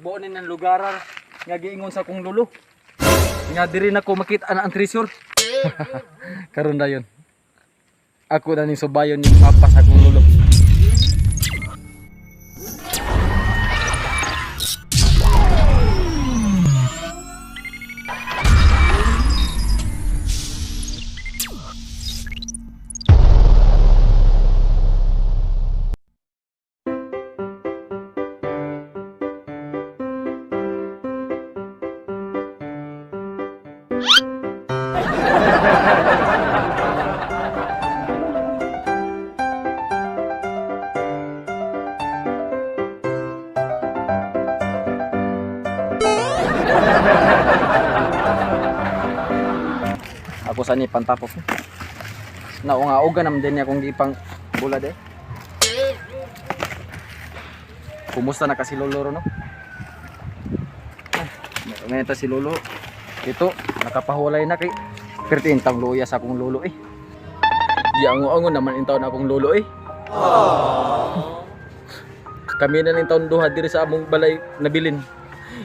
Sugboon ni ng lugar nga giingon sa akong lolo. Nga diri na ko makita na ang treasure. Karon dayon. Ako na ning subayon ni papa sa akong lolo. Ako sa ni pantapok. Naunga-uga naman din niya kung gipang bulad eh. Kumusta na kasi lolo ro, no? Ay, ngayon ta si lolo. Ito, nakapahulay na kay Perti intang luya sa akong lolo eh. Giango-ango naman intaon akong lolo eh. Kami na ning taon duha diri sa among balay nabilin.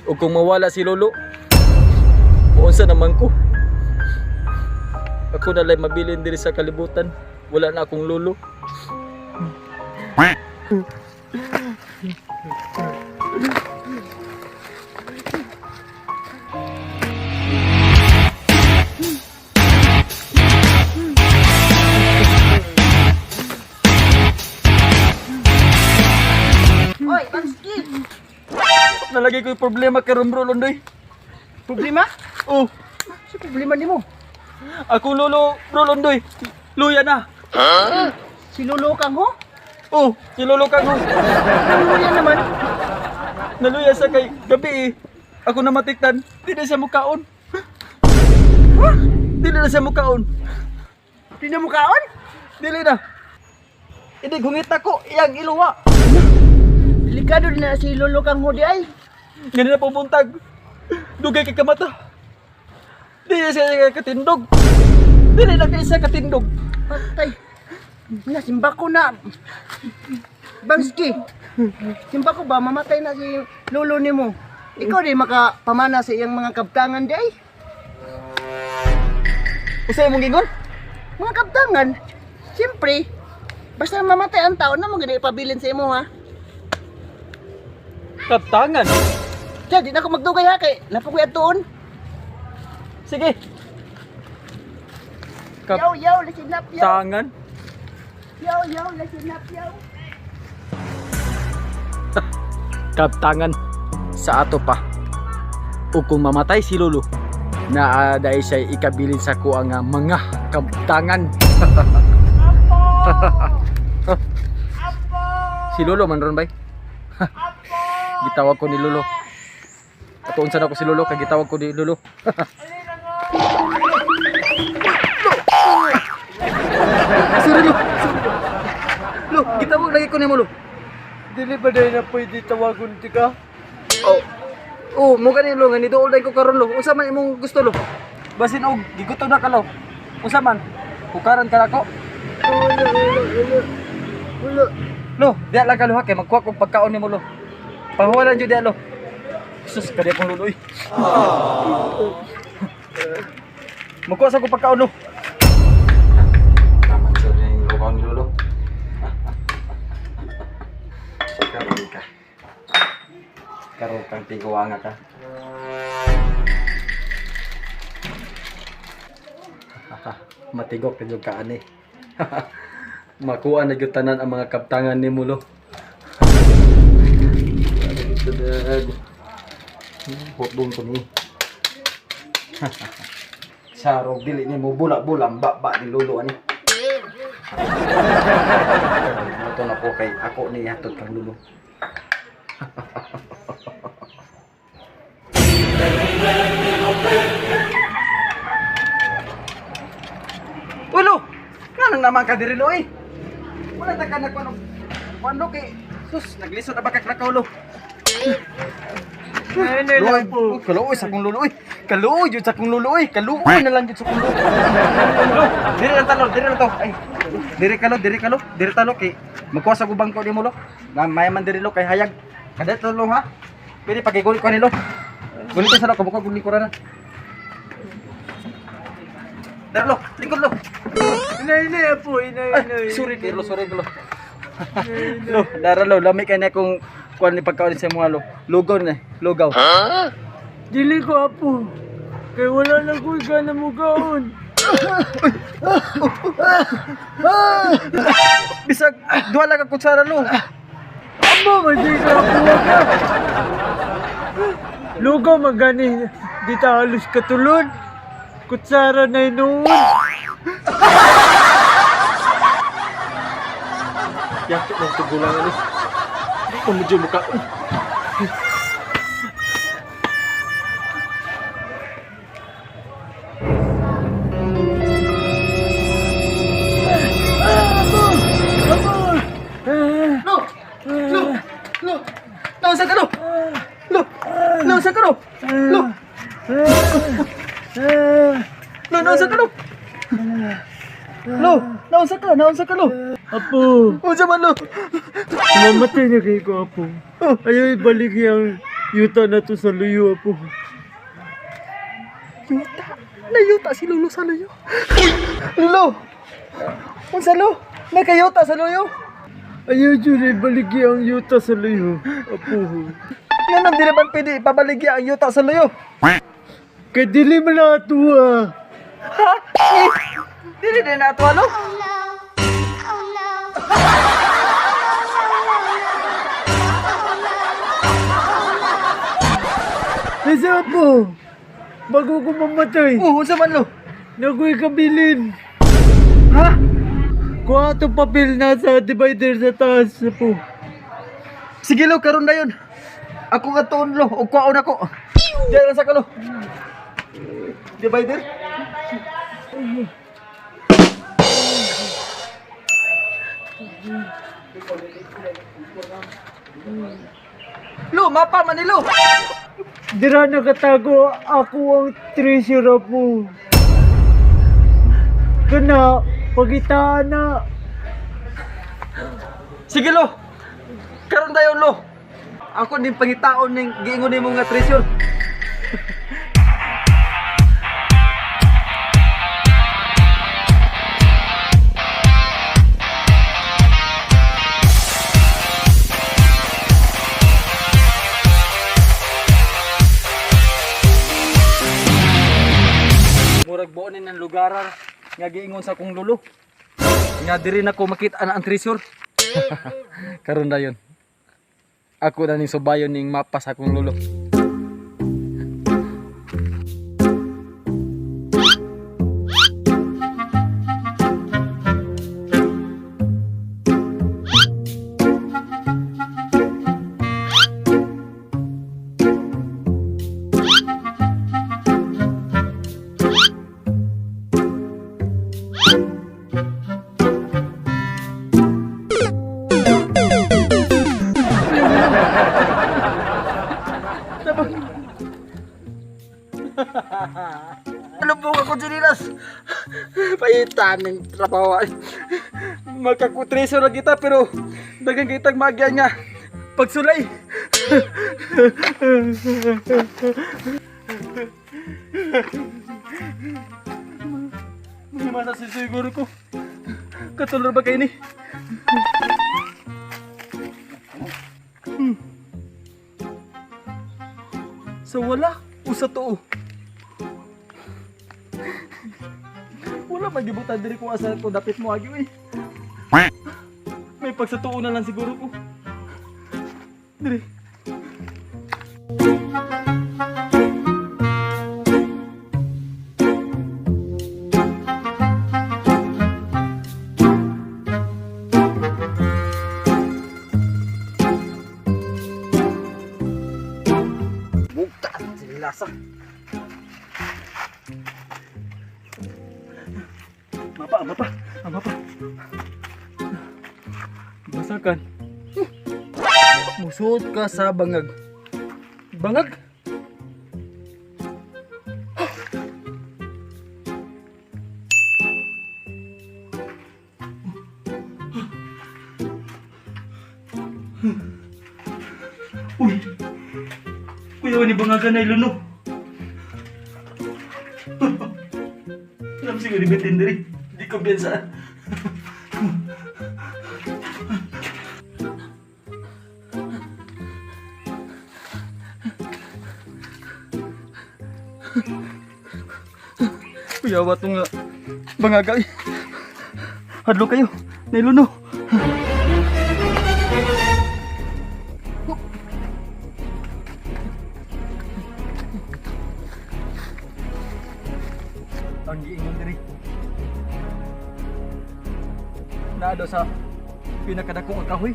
Ug kung mawala si lolo, unsa naman ko? Ako na lang mabilin diri sa kalibutan. Wala na akong lolo. Oy, Bangski! Nalagay ko yung problema karon bro Londoy. Problema? Oh, Sa problema nimo? ako lolo bro Londoy. Luya na. Si Lolo kang ho? Oh, si lolo kang ho. Naluya naman. Naluya sa kay gabi eh. Ako na matiktan. Di na siya mukaon. Di na siya mukaon. Di na mukaon? Dili na. Hindi gungit ako iyang iluwa. Delikado din na si Lolo kang ho di ay. Ganun na pubuntag. Dugay kay kamata. Di na siya katindog. Dili na kay siya katindog. Patay. Na, simba ko na. Bangski, simba ko ba mamatay na si Lolo nimo? Ikaw di makapamana sa iyang mga kabtangan di ay. Usay mong gingon? Mga kabtangan? Siyempre, basta mamatay ang tao na mo gani ipabilin sa imo ha. Kaptangan. Diyan, di na ako magdugay ha kay napukoy atuon. Sige. Yaw, yaw, lasinap, yaw. Kaptangan. Yaw, yaw, lasinap, yaw. Kaptangan sa ato pa. O kung mamatay si Lolo, naa dahil siya ikabilin sa kuha nga mga kaptangan. Si Lolo man ron bay. Gitawag ko ni Lolo. Ato unsa na ko si Lolo kay gitawag ko ni Lolo. Sorry Lo. Lo, gitawag lagi ko nimo Lo. Dili ba dahil na pwede tawagon ti ka? Oh. Oh, mo gani lo nga niduol dai ko karon lo. Unsa man imong gusto lo? Basin og gigutom na ka lo. Unsa man? Hukaran ka nako. Wala, wala, wala. Wala. Lo, diha lang ka lo ha kay magkuha kog pagkaon nimo lo. Pahuwalan jud diha lo. Sus, kadi akong lolo oy. Magkuha sa kog pagkaon lo. Taman sa ning lugaw ni lolo. Karon ka. Karon kang tiguanga ka. Matigok na jud ka ani. Makuha na jud tanan ang mga kaptangan ni Mulo. Hotdog ko ni. Sarog dili ni mo bula-bula ba ni lolo ani. Moto na ko kay ako ni hatod kang lolo. Ulo! Nga naman ka diri lo eh. Wala ta ka nagkuano. Kuano kay sus naglisod na ba ka Krakaw lo? Luoy, uy, kaluoy sa akong lolo oy. Kaluoy jud sa akong lolo oy. Kaluoy na lang jud sa akong lolo. Lo, diri lang talo, diri lang to. Ay, diri ka lo, diri ka lo, diri talo kay magkuha sa gubang ko nimo lo. Na mayaman diri lo kay hayag. Kada to lo ha. Pwede pagigulit ko nilo. Gulit sa lo, kabuka gulit ko na. Dara lo, lingkod lo. Inay, inay, apo, inay, Ay, inay. sorry kay lo, sorry lo. Lo, dara lo, lami kay na kung kuan ni pagkaon sa mga lo. Lugaw na, lugaw. Dili ko, apo. Kay wala na ko'y gana mo gaon. Bisag duha lang ka kutsara lo. Amo, madi ka, apo ka. Lugaw magani, di ta halos katulon. Kutsara na inuun. Yakit ng tugulan ani. Di ko medyo mukaon. Lo! Lo! Lo! Naunsa ka lo? Lo! Naunsa ka lo? Lo! Lo, naunsa ka lo? Lo! Naunsa ka? Naunsa ka lo? Apo, Unsa man lo? mamatay na kayo ko, apo. Ayaw ibalik yung yuta na to sa luyo, apo. Yuta. Nayuta si Lolo sa luyo. Lolo! Unsa lo? Nakayuta sa luyo? Ayaw dyan ibalik yung yuta sa luyo, apo. Nga nang di naman pwede ipabaligya ang yuta sa luyo. Kay dili man na atuwa. Ha? Eh, dili din na ato lo. Oh no. Oh no. Kasi apo, bago ko mamatay, Oh, unsa man lo? nagoy kabilin. Ha? Kuha itong papel na sa divider sa taas, apo. Sige lo, karon na yun. Ako nga tuon lo, og kuwaon ako. Diyan lang sa kalo. Divider? Lo, mapa man ni lo. Dira nakatago ako ang treasure, apo. Kana, pagitaan na. Sige lo. Karon dayon lo. Ako din pangitaon ning giingon nimo nga treasure. Murag buo ni ng lugaran nga giingon sa akong lolo. Nga diri na ko makita na ang treasure. Karon dayon. Ako na ning subayon ning mapa sa akong lolo. Lubog ako chinilas. Paitan ng trabaho. Ay. Magkakutreso na kita pero dagang kitang magyan nga. Pagsulay. Mga masa siguro ko. Katulor ba kayo ni? Sa wala o sa tuo? Wala magibutan diri kung asa ko dapit mo agi eh. May pagsatuo na lang siguro ko. Diri. Buka lasa. Mapa, mapa, mapa. Basakan. Musuot ka sa bangag. Bangag? Uy! Kuya ni bangaga na iluno. Alam siguro ni Betin diri. Di kumpiyansa. Kuya, watong nga. Bangaga eh. Hadlo kayo. Nailuno. Ang giingon diri. Naa daw sa pinakadakong ang kahoy.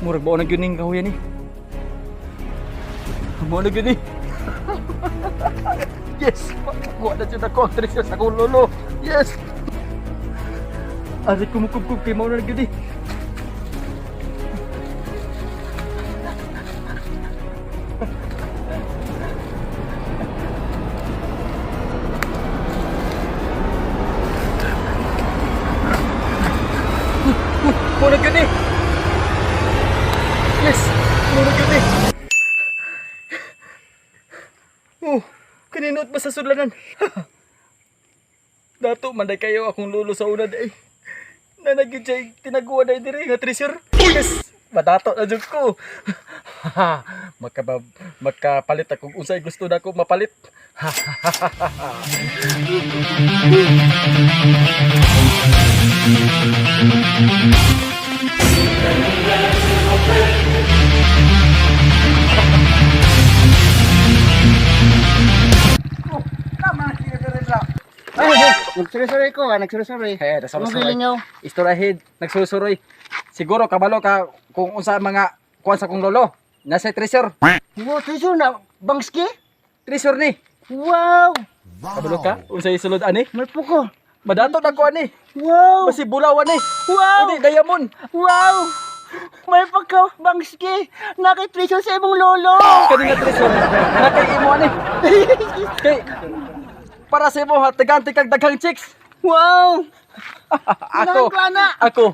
Murag bao na gyud ning kahoy ani. Mao na gyud ni. Yes! Makuha na siya ako ang treasure sa akong lolo. Yes! Ari kumukubkub kay mao na gyud eh. Mao na gyud eh. Yes! Mao na gyud eh. Oh, kaninot ba sa sudlanan? Dato, manday kayo akong lolo sa una day. Nanagid siya tinaguan day diri nga treasure. Yes! Madato na jud ko. Makaba, makapalit ako unsay gusto na ko mapalit. Oh, tama Ay, ay, nagsuroy-suroy ko, ah, nagsuroy-suroy. Eh, nagsuroy-suroy. Ano gilingaw? Istorahid, nagsusuroy. Siguro kabalo ka kung unsa mga kuan sa kong lolo. Nasa treasure. Wow, treasure na bangski? Treasure ni. Wow! Kabalo ka? Unsa isulod ani? Malpo ko. Madato na ko ani. Wow! Basi bulaw ani. Wow! Udi diamond. Wow! May pagka bangski! Naki-treasure sa imong lolo! Kani nga treasure. Nakay imo ani. Kay para sa imo ha, taganti kag daghang chicks. Wow! Ako, Ganahan ko, ana. ako,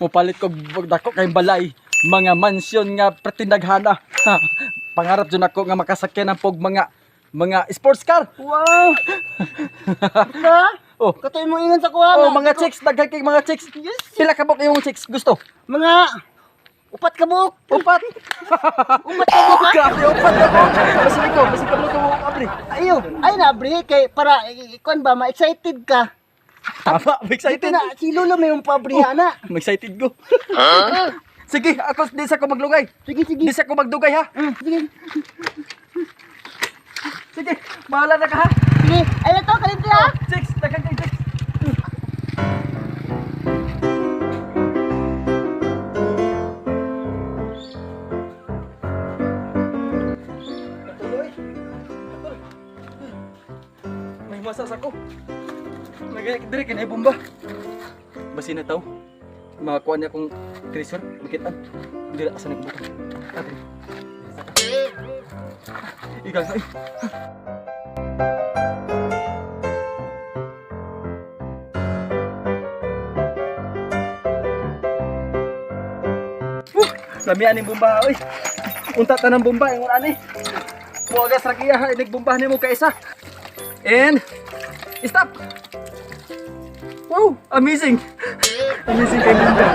mupalit ko dako kay balay, mga mansyon nga pratindaghana. Pangarap jud ako nga makasakyan ang pog mga sports car. Wow! Na? Oh. Katoy mo ingon sa kuha. Oh, nga. mga chicks, daghan kay mga chicks. Yes. Pila ka buok imong chicks gusto? Mga upat ka buok. Upat. Upat ka buok. ha? Grabe, upat ka buok. Basi ko, basi ka buok abri. Ayo, ay na bre kay para kuan ba ma-excited ka. Tama, excited. Dito na si lolo may yung pabriha na. I'm excited go. Sige, ako di sa ko maglugay. Sige, sige. Di sa ko magdugay ha. Sige. Sige, bahala na ka ha. Sige. Ay na to, kalinti ha. Chicks, daghan kay chicks. Katuloy. Katuloy. May masas ako. May dire kinay bomba. Basi na tao. Makakuha niya akong treasure. Makitaan. Dira asa nagbuka. Ate. Ikaw ay. Lamian ni bomba oy. Unta tanang bomba ingon ani. Muagas ra kiya ha inig bomba nimo kaisa. And stop. Wow, amazing. Amazing kay bomba.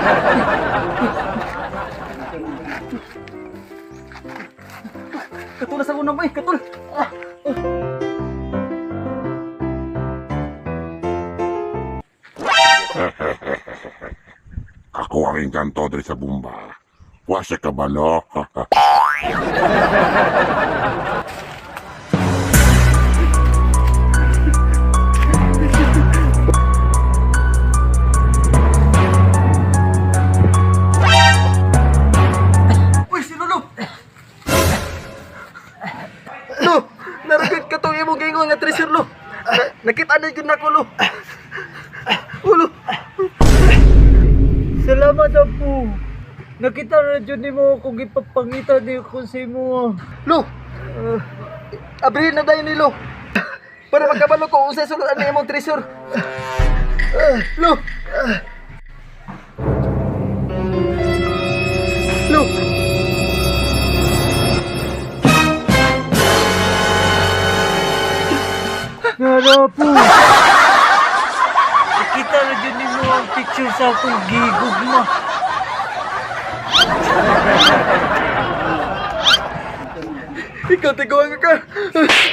Katul sa unang boy, katul. Ah. Ako ang engkanto diri sa bumba. Wa siya kabalo. Uy, si Lolo! Lo, naragat ka tong imong gingon nga treasure, Lo. Na, nakita na yun ako, Lo. Ulo. Salamat apo. Nakita na jud nimo kung gipapangita di ko sa imo. Lo, abrihin na dayon ni Lo. Para magkabalo ko, unsay sulod ang imong treasure. Lo. Lo. Apo. Kita na dyan nimo ang picture sa akong gigugma. Ikaw tiguan ka.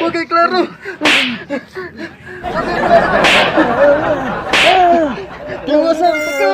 Huwag kay klaro. Tiwasan ka.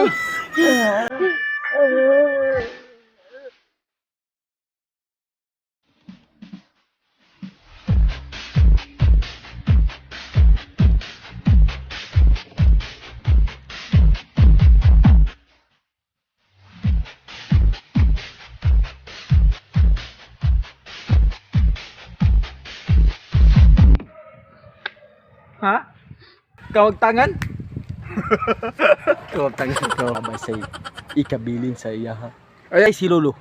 Ha? Kawag tangan? Kawag tangan ko. Abay say ikabilin sa iya ha. Ay si Lolo.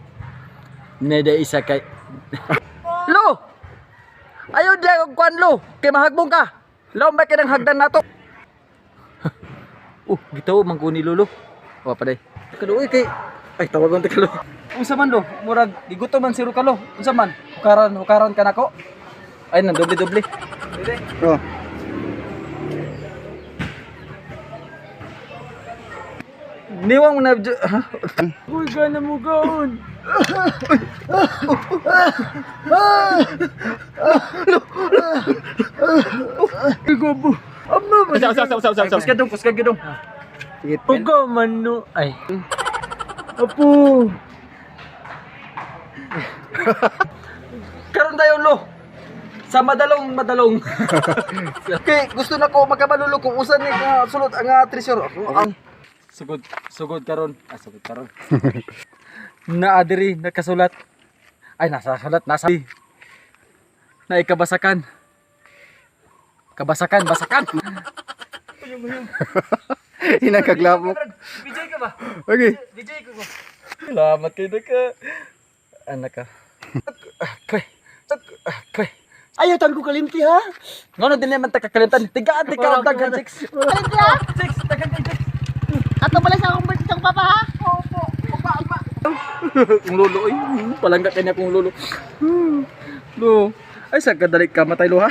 Neda isa kay Lo! Ayaw di og kwan lo, kay mahagbong ka. Laom ba kay nang hagdan nato? Gitaw man ko ni Lolo. Wa pa day. Kaluoy kay ay tawagon ta kalo. Unsa man lo? Murag gigutom man si Rukalo. Unsa man? Hukaran, hukaran ka nako. Ay nang doble-doble. Oh. Niwang mo na ha? Uy, gana mo gaon. Ay, gwapo. Ama ba? Ay, kusga dong, kusga dong. Sige. Uga man no. Ay. Apo. Karon tayo lo. Sa madalong madalong. Kay gusto na ko magkabalulo kung usan ni nga sulod ang treasure. Ako ang sugod sugod karon. Ah, sugod karon. Naa diri nakasulat. Ay nasa sulat nasa na ikabasakan. Kabasakan, basakan. Hinakaglabok. Bijay ka ba? Okay. Bijay ko. Salamat kay naka. Anak ka. Okay. Okay. Ayaw tan ko kalimti ha. Ngono din naman ta kakalimtan. Tigaan tika og daghan chicks. Kalimti ha? Chicks, daghan kay chicks. Ato pala sa akong birthday sa papa ha? Opo. Opa, opa. Kung lolo oy, palangga kanya kung lolo. Lo. Ay sa kadali ka matay lo ha.